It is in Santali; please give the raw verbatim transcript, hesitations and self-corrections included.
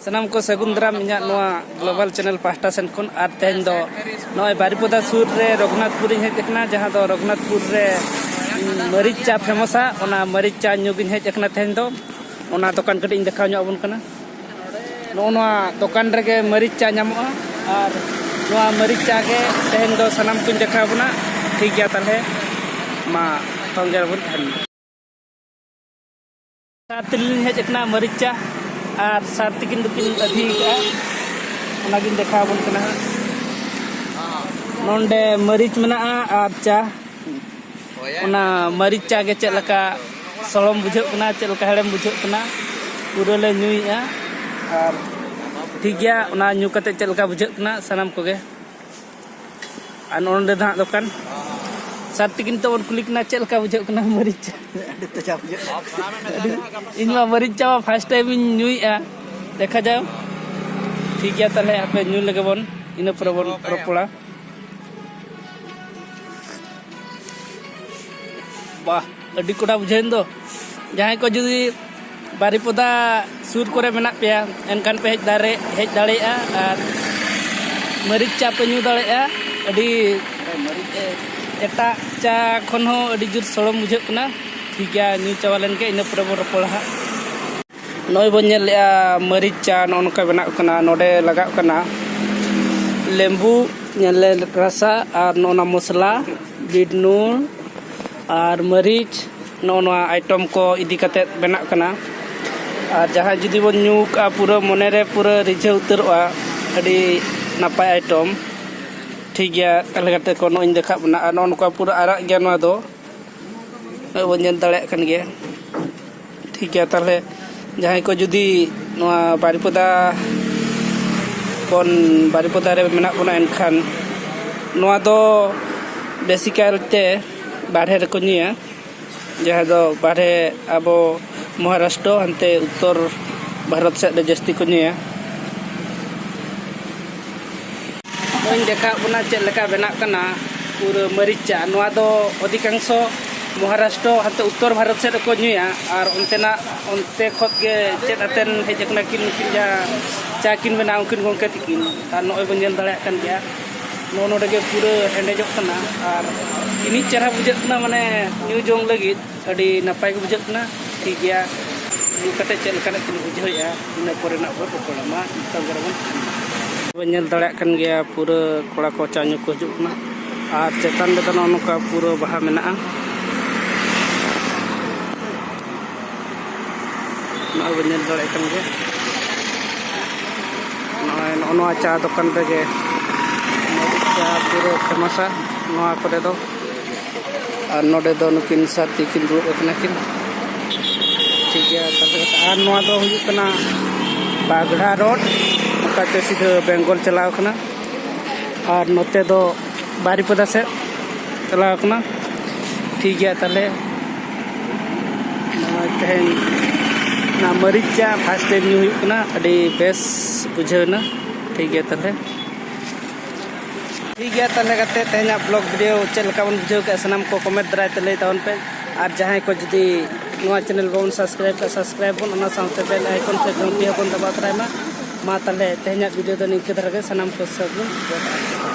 ᱥᱟᱱᱟᱢ ᱠᱚ ᱥᱟᱹᱜᱩᱱ ᱫᱟᱨᱟᱢ ᱤᱧᱟᱹᱜ ᱱᱚᱣᱟ Global Channel ᱯᱟᱦᱴᱟ ᱥᱮᱱ ᱠᱷᱚᱱ᱾ ᱟᱨ ᱛᱮᱦᱮᱧ ᱫᱚ ᱱᱚᱜᱼᱚᱭ ᱵᱟᱨᱤᱯᱚᱫᱟ ᱥᱩᱨ ᱨᱮ ᱨᱚᱜᱷᱩᱱᱟᱛᱷᱯᱩᱨᱤᱧ ᱦᱮᱡ ᱟᱠᱟᱱᱟ, ᱡᱟᱦᱟᱸ ᱫᱚ ᱨᱚᱜᱷᱩᱱᱟᱛᱷᱯᱩᱨ ᱨᱮ, ᱩᱸ, ᱢᱟᱹᱨᱤᱪ ᱪᱟ ᱯᱷᱮᱢᱟᱥᱟ, ᱚᱱᱟ ᱢᱟᱹᱨᱤᱪ ᱪᱟ ᱧᱩ ᱜᱤᱧ ᱦᱮᱡ ᱟᱠᱟᱱᱟ ᱛᱮᱦᱮᱧ ᱫᱚ᱾ ᱚᱱᱟ ᱫᱚᱠᱟᱱ ᱠᱟᱹᱴᱤᱡ ᱤᱧ ᱫᱮᱠᱷᱟᱣ ᱧᱚᱜ ᱟᱵᱚᱱ ᱠᱟᱱᱟ᱾ ᱱᱚᱜᱼᱚ ᱱᱚᱣᱟ ᱫᱚᱠᱟᱱ ᱨᱮᱜᱮ ᱢᱟᱹᱨᱤᱪ ᱪᱟ ᱧᱟᱢᱚᱜᱼᱟ, ᱟᱨ ᱱᱚᱣᱟ ᱢᱟᱹᱨᱤᱪ ᱪᱟ ᱜᱮ ᱛᱮᱦᱮᱧ ᱫᱚ ᱥᱟᱱᱟᱢ ᱠᱚᱧ ᱫᱮᱠᱷᱟᱣ ᱟᱵᱚᱱᱟ᱾ ᱴᱷᱤᱠ ᱜᱮᱭᱟ, ᱛᱟᱦᱚᱞᱮ ᱢᱟ ᱛᱚᱸᱜᱮ ᱨᱮᱵᱚᱱ ᱛᱟᱦᱮᱱ ᱢᱟ᱾ ᱥᱟᱨ ᱛᱮᱞᱤᱧ ᱦᱮᱡ ᱟᱠᱟᱱᱟ ᱢᱟᱹᱨᱤᱪ ᱪᱟ, ᱟᱨ ᱥᱟᱨ ᱛᱤᱠᱤᱱ ᱫᱚᱠᱤᱱ ᱟᱹᱫᱷᱤ ᱟᱠᱟᱫᱼᱟ, ᱚᱱᱟᱜᱤᱧ ᱫᱮᱠᱷᱟᱣ ᱟᱵᱚᱱ ᱠᱟᱱᱟ ᱦᱟᱸᱜ᱾ ᱱᱚᱸᱰᱮ ᱢᱟᱹᱨᱤᱪ ᱢᱮᱱᱟᱜᱼᱟ ᱟᱨ ᱪᱟ, ᱚᱱᱟ ᱢᱟᱹᱨᱤᱪ ᱪᱟ ᱜᱮ ᱪᱮᱫ ᱞᱮᱠᱟ ᱥᱚᱲᱚᱢ ᱵᱩᱡᱷᱟᱹᱜ ᱠᱟᱱᱟ, ᱪᱮᱫ ᱞᱮᱠᱟ ᱦᱮᱲᱮᱢ ᱵᱩᱡᱷᱟᱹᱜ ᱠᱟᱱᱟ, ᱯᱩᱨᱟᱹ ᱞᱮ ᱧᱩᱭᱮᱫᱼᱟ᱾ ᱟᱨ ᱴᱷᱤᱠ ᱜᱮᱭᱟ, ᱚᱱᱟ ᱧᱩ ᱠᱟᱛᱮ ᱪᱮᱫ ᱞᱮᱠᱟ ᱵᱩᱡᱷᱟᱹᱜ ᱠᱟᱱᱟ ᱥᱟᱱᱟᱢ ᱠᱚᱜᱮ᱾ ᱟᱨ ᱱᱚᱸᱰᱮ ᱫᱚ ᱦᱟᱸᱜ ᱫᱚᱠᱟᱱ ᱥᱟᱨ ᱛᱤᱠᱤᱱ ᱛᱮᱵᱚᱱ ᱠᱩᱞᱤ ᱠᱟᱱᱟ, ᱪᱮᱫ ᱞᱮᱠᱟ ᱵᱩᱡᱷᱟᱹᱜ ᱠᱟᱱᱟ ᱢᱟᱹᱨᱤᱪ ᱪᱟ? ᱟᱹᱰᱤ ᱛᱮᱡᱟ ᱵᱩᱡᱷᱟᱹᱜ ᱠᱟᱱᱟ᱾ ᱟᱹᱰᱤ, ᱤᱧ ᱢᱟ ᱢᱟᱹᱨᱤᱪ ᱪᱟ ᱢᱟ first time ᱤᱧ ᱧᱩᱭᱮᱫᱼᱟ, ᱫᱮᱠᱷᱟ ᱡᱟᱣ᱾ ᱴᱷᱤᱠ ᱜᱮᱭᱟ, ᱛᱟᱦᱚᱞᱮ ᱦᱟᱯᱮ ᱧᱩ ᱞᱮᱜᱮ ᱵᱚᱱ, ᱤᱱᱟᱹ ᱯᱚᱨᱮ ᱵᱚᱱ ᱨᱚᱯᱚᱲᱟ᱾ ᱵᱟᱦ, ᱟᱹᱰᱤ ᱠᱚᱰᱟ ᱵᱩᱡᱷᱟᱹᱣᱮᱱ ᱫᱚ᱾ ᱡᱟᱦᱟᱸᱭ ᱠᱚ ᱡᱩᱫᱤ ᱵᱟᱨᱤᱯᱚᱫᱟ ᱥᱩᱨ ᱠᱚᱨᱮ ᱢᱮᱱᱟᱜ ᱯᱮᱭᱟ, ᱮᱱᱠᱷᱟᱱ ᱯᱮ ᱦᱮᱡ ᱫᱟᱲᱮ-, ᱦᱮᱡ ᱫᱟᱲᱮᱭᱟᱜᱼᱟ ᱟᱨ ᱢᱟᱹᱨᱤᱪ ᱪᱟ ᱯᱮ ᱧᱩ ᱫᱟᱲᱮᱭᱟᱜᱼᱟ᱾ ᱟᱹᱰᱤ ᱮᱴᱟᱜ ᱪᱟ ᱠᱷᱚᱱ ᱦᱚᱸ ᱟᱹᱰᱤ ᱡᱳᱨ ᱥᱚᱲᱚᱢ ᱵᱩᱡᱷᱟᱹᱜ ᱠᱟᱱᱟ᱾ ᱴᱷᱤᱠ ᱜᱮᱭᱟ, ᱧᱩ ᱪᱟᱵᱟ ᱞᱮᱱ ᱜᱮ, ᱤᱱᱟᱹ ᱯᱚᱨᱮ ᱵᱚᱱ ᱨᱚᱯᱚᱲᱟ ᱦᱟᱸᱜ᱾ ᱱᱚᱜᱼᱚᱭ ᱵᱚᱱ ᱧᱮᱞᱮᱜᱼᱟ ᱢᱟᱹᱨᱤᱪ ᱪᱟ ᱱᱚᱜᱼᱚ ᱱᱚᱝᱠᱟ ᱵᱮᱱᱟᱜ ᱠᱟᱱᱟ᱾ ᱱᱚᱰᱮ ᱞᱟᱜᱟᱜ ᱠᱟᱱᱟ ᱞᱮᱵᱩ, ᱧᱮᱞ ᱨᱟᱥᱟ, ᱟᱨ ᱱᱚᱜᱼᱚ ᱱᱟ ᱢᱚᱥᱞᱟ, ᱵᱤᱴ ᱱᱩᱱ, ᱟᱨ ᱢᱟᱹᱨᱤᱪ, ᱱᱚᱜᱼᱚ ᱱᱚᱣᱟ item ᱠᱚ ᱤᱫᱤ ᱠᱟᱛᱮᱫ ᱵᱮᱱᱟᱜ ᱠᱟᱱᱟ᱾ ᱟᱨ ᱡᱟᱦᱟᱸᱭ ᱡᱩᱫᱤ ᱵᱚᱱ ᱧᱩ ᱠᱟᱜᱼᱟ, ᱯᱩᱨᱟᱹ ᱢᱚᱱᱮ ᱨᱮ ᱯᱩᱨᱟᱹ ᱨᱤᱡᱷᱟᱹᱣ ᱩᱛᱟᱹᱨᱚᱜᱼᱟ, ᱟᱹᱰᱤ ᱱᱟᱯᱟᱭ item᱾ ᱴᱷᱤᱠ ᱜᱮᱭᱟ, ᱛᱟᱦᱚᱞᱮ ᱜᱟᱛᱮ ᱠᱚ, ᱱᱚᱜᱼᱚᱭ ᱤᱧ ᱫᱮᱠᱷᱟᱜ ᱵᱚᱱᱟ᱾ ᱟᱨ ᱱᱚᱜᱼᱚ ᱱᱚᱝᱠᱟ ᱯᱩᱨᱟᱹ ᱟᱨᱟᱜ ᱜᱮᱭᱟ ᱱᱚᱣᱟ ᱫᱚ, ᱱᱚᱜᱼᱚᱭ ᱵᱚᱱ ᱧᱮᱞ ᱫᱟᱲᱮᱭᱟᱜ ᱠᱟᱱ ᱜᱮᱭᱟ᱾ ᱴᱷᱤᱠ ᱜᱮᱭᱟ, ᱛᱟᱦᱚᱞᱮ ᱡᱟᱦᱟᱸᱭ ᱠᱚ ᱡᱩᱫᱤ ᱱᱚᱣᱟ ᱵᱟᱨᱤᱯᱚᱫᱟ ᱵᱚᱱ, ᱵᱟᱨᱤᱯᱚᱫᱟ ᱨᱮ ᱢᱮᱱᱟᱜ ᱵᱚᱱᱟ, ᱮᱱᱠᱷᱟᱱ ᱱᱚᱣᱟ ᱫᱚ ᱵᱮᱥᱤ ᱠᱟᱭᱛᱮ ᱵᱟᱨᱦᱮ ᱨᱮᱠᱚ ᱧᱩᱭᱟ, ᱡᱟᱦᱟᱸ ᱫᱚ ᱵᱟᱨᱦᱮ ᱟᱵᱚ ᱢᱚᱦᱟᱨᱟᱥᱴᱨᱚ ᱦᱟᱱᱛᱮ ᱩᱛᱛᱚᱨ ᱵᱷᱟᱨᱚᱛ ᱥᱮᱫ ᱨᱮ ᱡᱟᱹᱥᱛᱤ ᱠᱚ ᱧᱩᱭᱟ᱾ ᱱᱚᱜᱼᱚᱭ ᱤᱧ ᱫᱮᱠᱷᱟᱣ ᱵᱚᱱᱟ ᱪᱮᱫ ᱞᱮᱠᱟ ᱵᱮᱱᱟᱜ ᱠᱟᱱᱟ ᱯᱩᱨᱟᱹ ᱢᱟᱹᱨᱤᱪ ᱪᱟ᱾ ᱱᱚᱣᱟ ᱫᱚ ᱚᱫᱷᱤᱠᱟᱝᱥᱚ ᱢᱚᱦᱟᱨᱟᱥᱴᱨᱚ ᱦᱟᱱᱛᱮ ᱩᱛᱛᱚᱨ ᱵᱷᱟᱨᱚᱛ ᱥᱮᱫ ᱨᱮᱠᱚ ᱧᱩᱭᱟ, ᱟᱨ ᱚᱱᱛᱮᱱᱟᱜ, ᱚᱱᱛᱮ ᱠᱷᱚᱱ ᱜᱮ ᱪᱮᱫ ᱟᱛᱮᱱ ᱦᱮᱡ ᱟᱠᱟᱱᱟ ᱠᱤᱱ, ᱩᱱᱠᱤᱱ ᱡᱟᱦᱟᱸ ᱪᱟ ᱠᱤᱱ ᱵᱮᱱᱟᱣᱟ, ᱩᱱᱠᱤᱱ ᱜᱚᱢᱠᱮ ᱛᱤᱠᱤᱱ᱾ ᱟᱨ ᱱᱚᱜᱼᱚᱭ ᱵᱚᱱ ᱧᱮᱞ ᱫᱟᱲᱮᱭᱟᱜ ᱠᱟᱱ ᱜᱮᱭᱟ, ᱱᱚᱜᱼᱚ ᱱᱚᱰᱮ ᱜᱮ ᱯᱩᱨᱟᱹ ᱦᱮᱰᱮᱡᱚᱜ ᱠᱟᱱᱟ᱾ ᱟᱨ ᱤᱱᱤᱡ ᱪᱮᱦᱨᱟ ᱵᱩᱡᱷᱟᱹᱜ ᱠᱟᱱᱟ, ᱢᱟᱱᱮ ᱧᱩ ᱡᱚᱝ ᱞᱟᱹᱜᱤᱫ ᱟᱹᱰᱤ ᱱᱟᱯᱟᱭ ᱜᱮ ᱵᱩᱡᱷᱟᱹᱜ ᱠᱟᱱᱟ᱾ ᱴᱷᱤᱠ ᱜᱮᱭᱟ, ᱧᱩ ᱠᱟᱛᱮ ᱪᱮᱫ ᱞᱮᱠᱟᱱᱟᱜ ᱠᱤᱱ ᱵᱩᱡᱷᱟᱹᱣᱮᱫᱼᱟ, ᱤᱱᱟᱹ ᱯᱚᱨᱮᱱᱟᱜ ᱵᱚᱱ ᱨᱚᱯᱚᱲᱟ᱾ ᱢᱟ ᱱᱤᱛᱚᱜ ᱜᱮ ᱵᱚᱱ ᱵᱚᱱ ᱧᱮᱞ ᱫᱟᱲᱮᱭᱟᱜ ᱠᱟᱱ ᱜᱮᱭᱟ, ᱯᱩᱨᱟᱹ ᱠᱚᱲᱟ ᱠᱚ ᱪᱟ ᱧᱩ ᱠᱚ ᱦᱤᱡᱩᱜ ᱠᱟᱱᱟ᱾ ᱟᱨ ᱪᱮᱛᱟᱱ ᱨᱮᱫᱚ ᱱᱚᱜᱼᱚ ᱱᱚᱝᱠᱟ ᱯᱩᱨᱟᱹ ᱵᱟᱦᱟ ᱢᱮᱱᱟᱜᱼᱟ᱾ ᱱᱚᱜᱼᱚᱭ ᱵᱚᱱ ᱧᱮᱞ ᱫᱟᱲᱮᱭᱟᱜ ᱠᱟᱱ ᱜᱮᱭᱟ, ᱱᱚᱜᱼᱚᱭ ᱱᱚᱜᱼᱚ ᱱᱚᱣᱟ ᱪᱟ ᱫᱚᱠᱟᱱ ᱨᱮᱜᱮ ᱪᱟ ᱯᱩᱨᱟᱹ ᱯᱷᱮᱢᱟᱥᱟ ᱱᱚᱣᱟ ᱠᱚᱨᱮ ᱫᱚ᱾ ᱟᱨ ᱱᱚᱰᱮ ᱫᱚ ᱱᱩᱠᱤᱱ ᱥᱟᱛᱷᱤ ᱠᱤᱱ ᱫᱩᱲᱩᱵ ᱟᱠᱟᱱᱟ ᱠᱤᱱ᱾ ᱴᱷᱤᱠ ᱜᱮᱭᱟ, ᱛᱟᱦᱞᱮ ᱟᱨ ᱱᱚᱣᱟ ᱫᱚ ᱦᱩᱭᱩᱜ ᱠᱟᱱᱟ ᱵᱟᱜᱽᱲᱟ ᱨᱳᱰ, ᱚᱱᱠᱟᱛᱮ ᱥᱤᱫᱷᱟᱹ ᱵᱮᱝᱜᱚᱞ ᱪᱟᱞᱟᱣ ᱠᱟᱱᱟ᱾ ᱟᱨ ᱱᱚᱛᱮ ᱫᱚ ᱵᱟᱨᱤᱯᱟᱫᱟ ᱥᱮᱫ ᱪᱟᱞᱟᱣ ᱠᱟᱱᱟ᱾ ᱴᱷᱤᱠ ᱜᱮᱭᱟ, ᱛᱟᱦᱞᱮ ᱱᱚᱜᱼᱚᱭ ᱛᱮᱦᱮᱧ ᱚᱱᱟ ᱢᱟᱹᱨᱤᱪ ᱪᱟ ᱯᱷᱟᱥᱴ ᱴᱟᱭᱤᱢ ᱧᱩ ᱦᱩᱭᱩᱜ ᱠᱟᱱᱟ, ᱟᱹᱰᱤ ᱵᱮᱥ ᱵᱩᱡᱷᱟᱹᱣ ᱮᱱᱟ᱾ ᱴᱷᱤᱠ ᱜᱮᱭᱟ, ᱛᱟᱦᱞᱮ ᱴᱷᱤᱠ ᱜᱮᱭᱟ, ᱛᱟᱦᱞᱮ ᱠᱟᱛᱮ ᱛᱮᱦᱮᱧᱟᱜ ᱵᱞᱚᱜ ᱵᱷᱤᱰᱤᱭᱳ ᱪᱮᱫ ᱞᱮᱠᱟ ᱵᱚᱱ ᱵᱩᱡᱷᱟᱹᱣ ᱠᱮᱫᱼᱟ, ᱥᱟᱱᱟᱢ ᱠᱚ ᱠᱚᱢᱮᱱᱴ ᱫᱟᱨᱟᱭ ᱛᱮ ᱞᱟᱹᱭ ᱛᱟᱵᱚᱱ ᱯᱮ᱾ ᱟᱨ ᱡᱟᱦᱟᱸᱭ ᱠᱚ ᱡᱩᱫᱤ ᱱᱚᱣᱟ ᱪᱮᱱᱮᱞ ᱵᱟᱵᱚᱱ ᱥᱟᱵᱥᱠᱨᱟᱭᱤᱵ ᱠᱟᱜᱼᱟ, ᱥᱟᱵᱥᱠᱨᱟᱭᱤᱵ ᱵᱚᱱ, ᱚᱱᱟ ᱥᱟᱶᱛᱮ ᱵᱮᱞ ᱟᱭᱠᱚᱱ ᱥᱮ ᱜᱷᱚᱱᱴᱤ ᱦᱚᱸᱵᱚᱱ ᱫᱟᱵᱟᱣ ᱛᱚᱨᱟᱭ ᱢᱟ᱾ ᱢᱟ ᱛᱟᱦᱞᱮ ᱛᱮᱦᱮᱧᱟᱜ ᱵᱷᱤᱰᱤᱭᱳ ᱫᱚ ᱱᱤᱝᱠᱟᱹ ᱫᱷᱟᱨᱟ ᱜᱮ, ᱥᱟᱱᱟᱢ ᱠᱚ ᱥᱟᱹᱜᱩᱱ ᱡᱚᱦᱟᱨ᱾